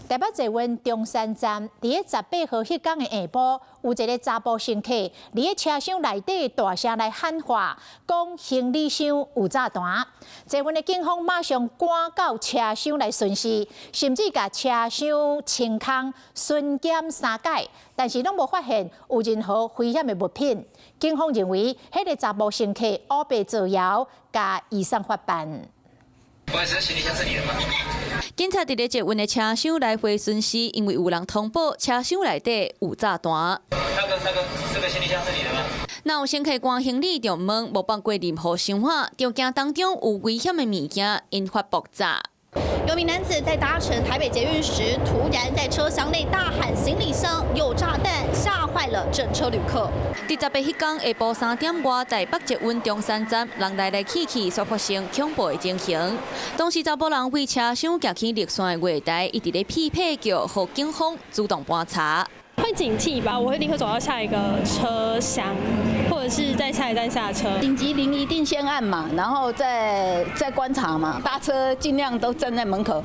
台北捷運中山站，佇咧18號彼工的下晡，有一个查埔乘客佇咧車廂內底大聲來喊話，講行李箱有炸彈。捷運的警方馬上趕到車廂來巡視，甚至共車廂清空、巡檢三擺，但是攏無發現有任何危險的物品。警方認為，彼个查埔乘客烏白造謠，共移送法辦。不好意思，行李箱是你的嗎？警察佇咧捷運的車廂來回巡視，因為有人通報車廂內底有炸彈。大哥，大哥，這個行李箱是你的嗎？若有乘客關行李就問，無放過任何想法，就驚當中有危險的物件，引發爆炸。有名男子在搭乘台北捷運時，突然在車廂內大喊“行李箱有炸彈”，嚇壞了整車旅客。佇18彼工下晡3點外，台北捷運中山站人來來去去，煞發生恐怖的情形。當時查埔人對車廂行去綠線的月台，一直咧屁屁叫，予警方主動盤查。會警惕吧，我會立刻走到下一個車廂，或者是在下一站下車。緊急鈴一定先按嘛，然後再觀察嘛。搭車盡量都站在門口，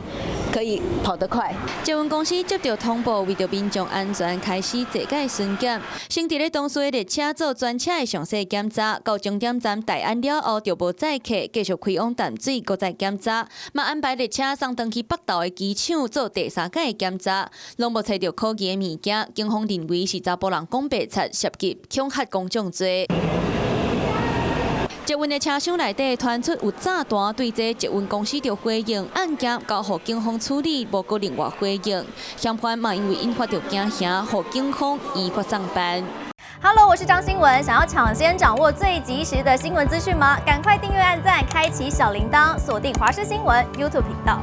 可以跑得快。捷運公司接到通報，為著民眾安全，開始坐改巡檢。先佇咧當時的列車做全車的詳細檢查，到終點站大安了後就無載客，繼續開往淡水，閣再檢查。嘛安排列車送轉去北投的機場做第三擺的檢查，攏無揣著可疑的物件。警方認為是查埔人講白賊，涉及恐嚇公眾罪。捷運的車廂內底傳出有炸彈，對這捷運公司就回應案件交予警方處理，無閣另外回應。嫌犯嘛因為引發著驚嚇，予警方依法送辦。 Hello，我是張新文。想要搶先掌握最及時的新聞資訊嗎？趕快訂閱、按讚、開啟小鈴鐺，鎖定華視新聞 YouTube 頻道。